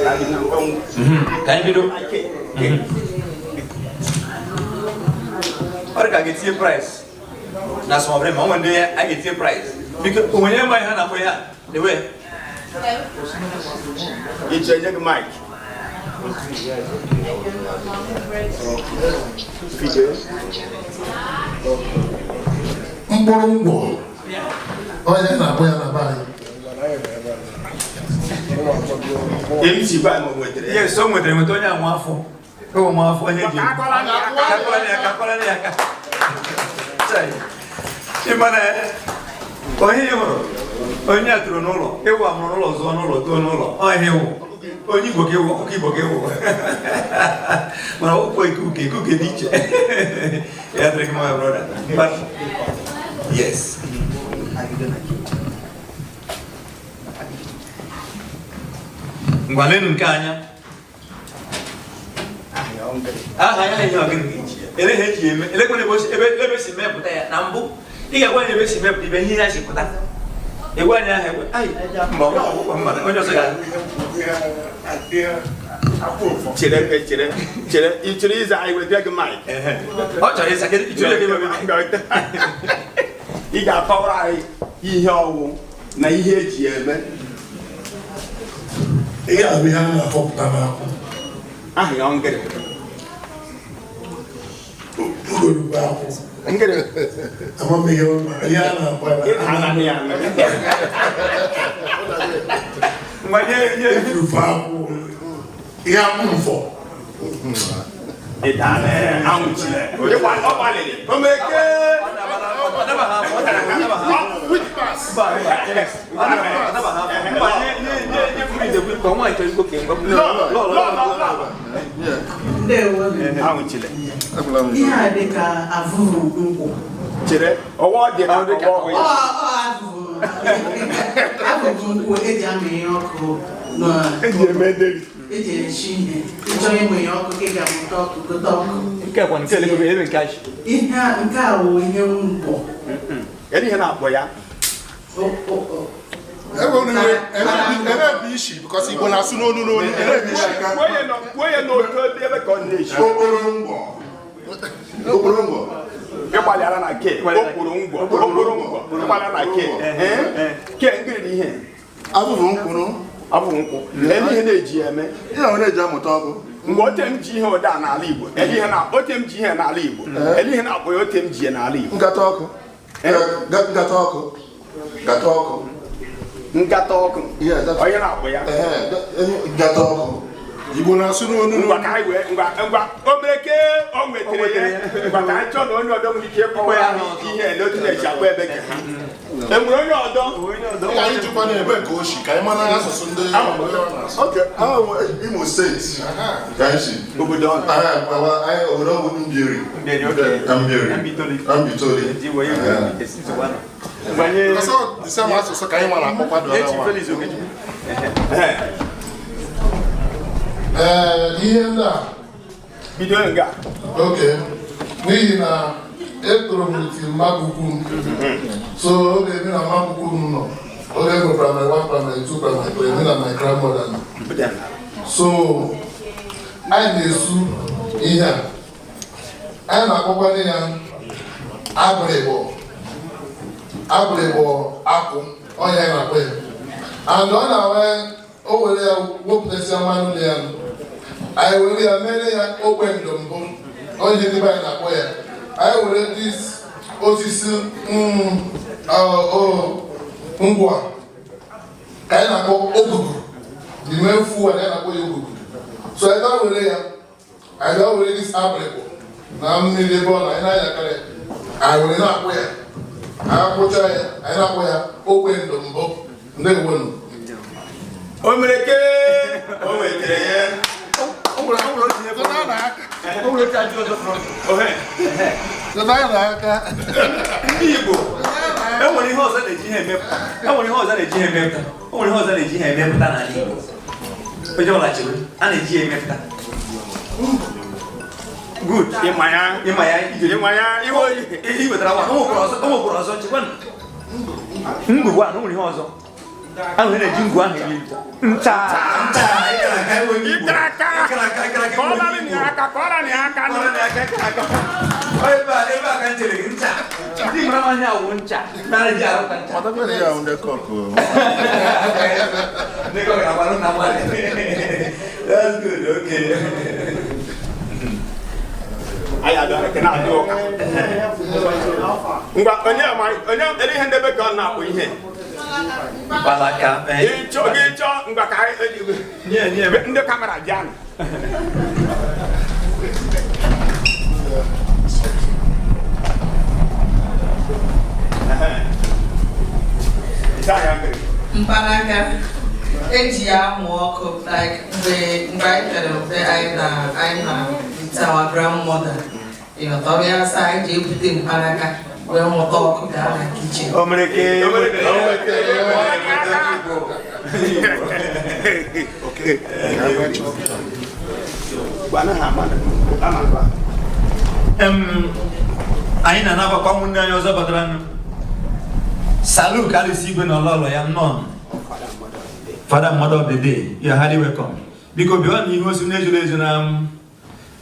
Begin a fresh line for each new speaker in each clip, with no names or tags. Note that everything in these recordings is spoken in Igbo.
Ka anyị bido. Ọ dị ka a ga-etinye price na some of them, o nwere ndị a ga-etinye price. Biko, o nwere ihe ma ihe a na-akpọ ihe a? Ewe.
Iche nye gị mic. Video.
Mkpụrụ ngwọ, onye na-akpọ ya na be anyị.
MC gwa m nwetara ya.
Yes, o nwetara nweta onye anwa afọ. O nwa afọ onye ji. Kakọrọ ya aka, kakọrọ ya aka. Chai. Ị ma na onye ị hụrụ, onye a tụrụ n'ụlọ, ịwụ amụrụ n'ụlọ, zụọ n'ụlọ, too n'ụlọ, ọ ihe ịwụ. Onye Igbo ka ịwụ, ọkụkọ Igbo ka ịwụ. Mana ụkwụ ekuke, ekuke dị iche. Ya dịrị gị mma, my brother. But, yes. Ngwa lenu nke anya. Aha ya ihe ọgịnị ele ha eji eme elekwana ebe ebe ebe si mepụta ya na mbụ ị ga-agwa anyị ebe si mepụta ibe ihe ya si pụta egwu anyị aha egwe ai mba ọ mba onye ọzọ ga
Chere chere chere ị chọrọ ịza anyị wetara gị mic.
Ọ chọrọ ịza kedu ị chọrọ ịza
Ị ga-akọwara anyị ihe ọwụ na ihe eji eme.
Ihe a bụ ihe a na-afọpụta n'akwụ.
Aha ya ngịrị.
Ngorugbo akwụ.
Ngịrị.
Amamihe ihe a na-akpọ ya.
Ngwa nye nye.
Efufe akwụ. Ihe akwụ mfọ.
Ọ gbalịrị. Omeke.
Ihe a dị ka avụvụ nkwụ.
Chere, ọwọ́ dị ka ọwọ́.
Avụvụ nkwụ eji amịnye ọkụ.
Eji eme ederi.
Eji esi ihe. Ịchọ ịmụnye ọkụ ka ị ga-amụta ọkụ, gote ọkụ.
Nke a kwa nke elekere ebe nke achị.
Ihe a nke a wụ ihe ngwọ.
Kedu ihe na-akpọ ya?
Ebe bụ isi because Igbo na-asụ n'onu n'onu. Ebe bụ isi.
Kwuo ya n'otu ebe ka ọ na-eshi.
Okporo ngwọ. Okporo ngwọ.
Ịgbalịara na ke okporo ngwọ. Okporo ngwọ. Ịgbalịara na ke. Ke ngịrị ihe.
Abụbụ nkwụ.
Abụbụ nkwụ. Ele ihe na-eji eme.
Ihe ahụ na-eji amụta ọkụ.
Mgbe ote m ji ihe ụda n'ala Igbo. Ele ihe na ote m ji ihe n'ala Igbo. Ele ihe na-akpọ ya ote m ji ya n'ala Igbo.
Nkata ọkụ. Nkata ọkụ. Nkata ọkụ.
Nkata ọkụ. Onye na-akpọ ya.
Nkata ọkụ. Igbo na-asụ n'onu.
Ngwa ka anyị wee ngwa ngwa omereke o nwetara ya. Ngwa ka anyị chọọ na onye ọdọ nwere ike ịkọwa ya ihe ele otu na-eji akpọ ebe ka ha. E nwere onye ọdọ?
Anyị jikwa na ebe nke oshi ka anyị mara asụsụ ndị na-asụ. Imo steeti ka anyị si.
Obodo ọ
Anyị obodo ọ bụ Mbieri. Mbieri. Mbaitoli. Asụsụ ka anyị mara akpọkwa dị ọnwa. Ee, ihe ndị a
bido nga.
Oke n'ihi na etoro m iti mmadụ m, so oge bi na mmadụ m nọ oge bụ primary 1, primary 2, primary 3 na my grandmother nọ. So anyị na-esu ihe a, anyị na-akpọkwanye ya abịrịbọ abịrịbọ akwụ, ọnya anyị na-akpọ ya. And ọ na-awe o were ya wepụtasịa mmanụ na ya, anyị were ya mere ya ogbe ndụmbụ, onye ndị be anyị na-akpọ ya. Anyị were dis osisi ngwa ka anyị na-akpọ ogugu, the main food anyị na-akpọ ya ogugu. So anyị ga were ya, anyị ga were dis abịrịbọ na mmiri ebe ọ na anyị na-anyakarị, anyị were na-akpụ ya, anyị akwụcha ya, anyị na-akpọ ya ogbe ndụmbụ. Ndewonu.
Omereke o nwetara ya.
Ndị Igbo enwere ihe ọzọ na-eji ihe emepụta, enwere ihe ọzọ na-eji ihe emepụta, enwere ihe ọzọ na-eji ihe emepụta n'ala Igbo. Onye ọbụla chere a na-eji ya emepụta. Good.
Ịma ya
ịma ya
ịma ya
ị wetara nwa, o nwekwara ọzọ chekwa ngwugwu a, o nwere ihe ọzọ ahụ na-eji ngwu ahụ eri nta nta. anyị onye Igbo.
Ịkara aka.
Ịkara aka, ịkara aka.
Kọọla nị aka, kọọla nị aka.
Kọọla nị aka, ịkara aka. Ọ ebe a, ebe a ka m chere gị, ncha. Ndị mara m anya awụ ncha. Nara ji arụ ka ncha.
Matakwa na ya ahụ ndị kọkụ.
Ndị kọkụ na-agbalụ na mmadụ. That's good, okay.
Anyị abịa ekene adị ụka. Ngwa, onye ma onye ele ihe ndebe ka ọ na-akpụ ihe.
Mkpanaka.
Ịchọ gị chọọ, ngwa ka anyị
Nye, nye.
Ndị camera bịa nụ.
Mkpanaka eji ya amụ ọkụ, like mgbe anyị pere mpe, anyị na with our grandmother, ịghọta, ọbịa asa anyị ji ebute mkpanaka wee mụta ọkụ gaa na kitchen.
O mere ka
O mere ka-
o mere
Okay. Gwa na ha ama na- ama agba.
Anyị na-anabakwa ụmụnne anyị ọzọ batara nụ. Salute Alice Igwe na ọlọlọ ya, nnọọ. Father and Mother of the Day, you are highly welcome. Biko bịa na ihe osi na-ejuru eju na m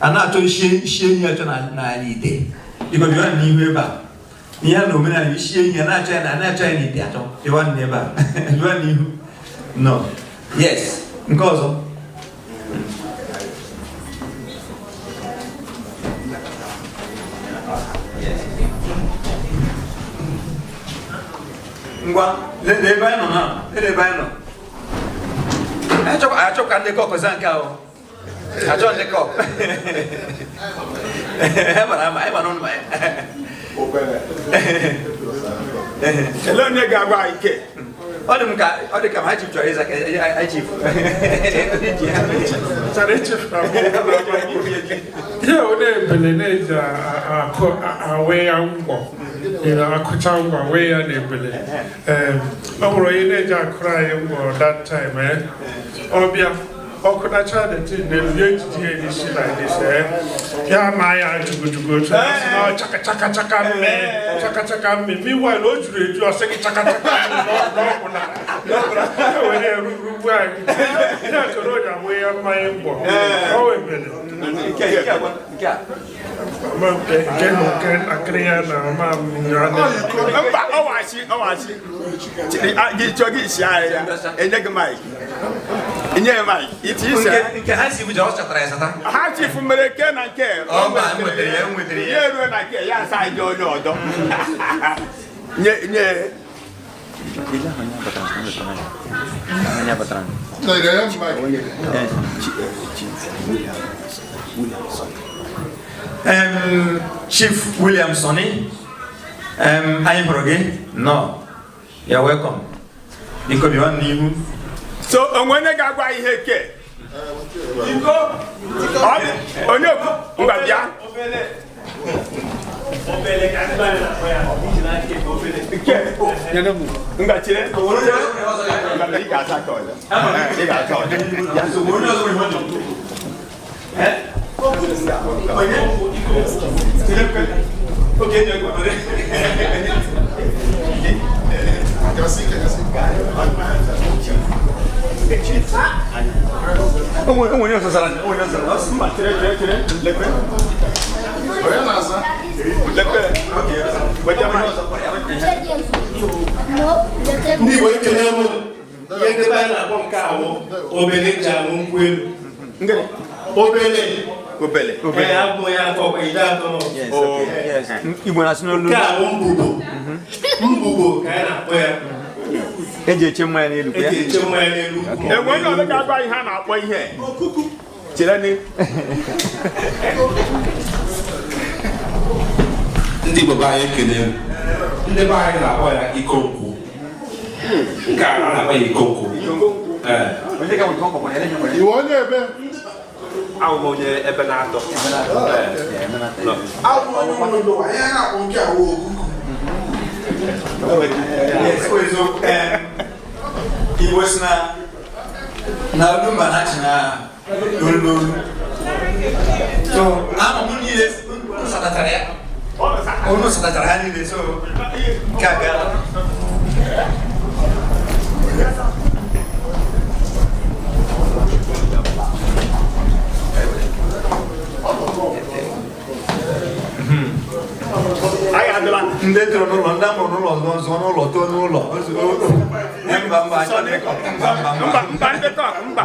a na-achọ isi isi enyi achọ na n'ala ite. Biko bịa n'ihu ebe a. Ihe a na omenala isi enyi a na-achọ ya na a na-achọ ya n'ite achọ. Bịa n'ebe a. Bịa n'ihu. No. Yes. Nke ọzọ. Ngwa, lee ebe anyị nọ na, lee ebe anyị nọ. Achọ ka ndị kọkụ za nke ahụ. Achọ ndị kọk. Mara ama, anyị mara ụnụ ma ya.
Ele onye ga-agwa anyị ike?
Ọ dị m ka ọ dị ka ma anyị chọrọ ịza ka anyị chief.
Chara echefuru m. Ihe ọ na-ebele na-eji akụ awe ya ngwọ. Ị na-akụcha ngwọ wee ya na-ebele. Ọ bụrụ onye na-eji akụrụ anyị ngwọ that time, eh? Ọ bịa ọkụnacha the thing n'elu ya, ejiji ya n'isi like this, eh? Ya ma ya jugujugu otu a sị na ọ chaka chaka chaka mme, chaka chaka mme. Meanwhile o juru eju, ọ sị gị chaka chaka mme n'ọgwụ na ya were rugbu anyị. Ya chọrọ onye amụ ya mmanya ngwọ. Ọ webele.
Nke nke a nke a.
Ama nke nke ntakịrị ya na ama m ya na
Mba, ọwachi, ọwachi. Gị chọọ gị isi anyị ya. Enye gị mic. Enye ya mic. Iti isi.
Nke nke ha si bụ ọ chatara ya sata.
Ha chief mere ke na nke.
Ọ mba, m nwetara ya, m nwetara ya.
Ya eruo na nke ya asa anyị onye ọdọ. Nye nye.
Na ị ga-enye m mic?
Chief William Sonny, anyị hụrụ gị, nnọọ. You're welcome. Biko bịa n'ihu.
So onwe onye ga-agwa ihe ke?
Iko.
Ọ dị onye okwu, ngwa bịa.
Obele ka ndị be anyị na-akpọ ya. Iji n'aka ebe obele.
Nke. Ngwa chere. Ngwa, ị ga-asa ka ọzọ. Ị ga-asa ọzọ.
Ya, so onye ọzọ nwere ihe ọ chọrọ. Eh? Onye? Oke, enyi ekwe.
Gasị ike, gasị ike.
Onwe onye ọzọ zara, onye ọzọ zara. Ọ sị,
Mba, chere, chere, chere. Lekwe.
Onye na-aza?
Lekwe. Weta mic.
Ndị Igbo, ekele m. Ihe ndị be anyị na-akpọ nke awụ obele ji aṅụ nkwụ elu.
Ngịnị?
Obele.
Obele.
Ee, abụ ya atọ kwa iri atọ na otu.
Yes. Igbo na-asụ n'olu.
Nke awụ mbubo. Mbubo ka anyị na-akpọ ya.
Eji eche mmanya n'elu.
Eji eche mmanya n'elu.
Enwe onye ọzọ ga-agwa ihe a na-akpọ ihe? Chere ni.
Ndị Igbo be anyị, ekele m. Ndị be anyị na-akpọ ya iko nkwụ. Nke a na-akpọ ya iko nkwụ. Ee.
Onye ka nwere iko nkwụ, ya nwere.
Iwe onye ebe?
Awụ m onye ebe na-atọ.
Awụ onye ụlọ, anyị na-akpọ nke awụ okuku.
Yes, o eziokwu. Igbo si na na olumba na-achị na n'olu n'olu. So, ama m niile unu satachara ya. Unu satachara ha niile, so nke a gara. Ndị toro n'ụlọ, ndị amụrụ n'ụlọ, zụọ zụọ n'ụlọ, too n'ụlọ. Mba, mba, achọghị ịkọ. Mba, mba, mba.
Mba, mba, ndị kọk, mba.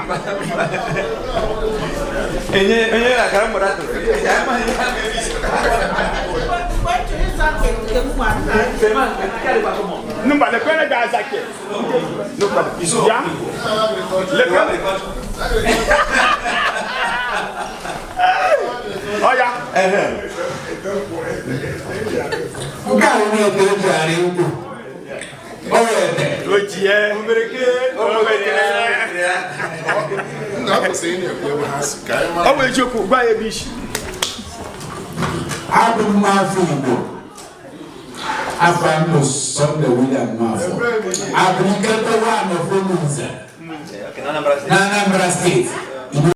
Enye onye akara mgbada toro. Ya amaghị ihe a na-ebi.
Numba lekwere ga-aza ke. Numba ya. Lekwere. Ọya.
Nke a bụ ete eji arị nkwụ. Ọ bụ ete.
Ojie.
Omereke, o nwetara ya.
Nna kwesịrị ị na-ekwu ebe ha si ka anyị mara.
Ọ bụ eziokwu, gwa ya ebe isi.
Abụ m afọ Igbo. Afọ m bụ Sunday William Nwafọ. Abụrịkete one of Omunze
Okay, na Anambra State.
na Anambra Steeti.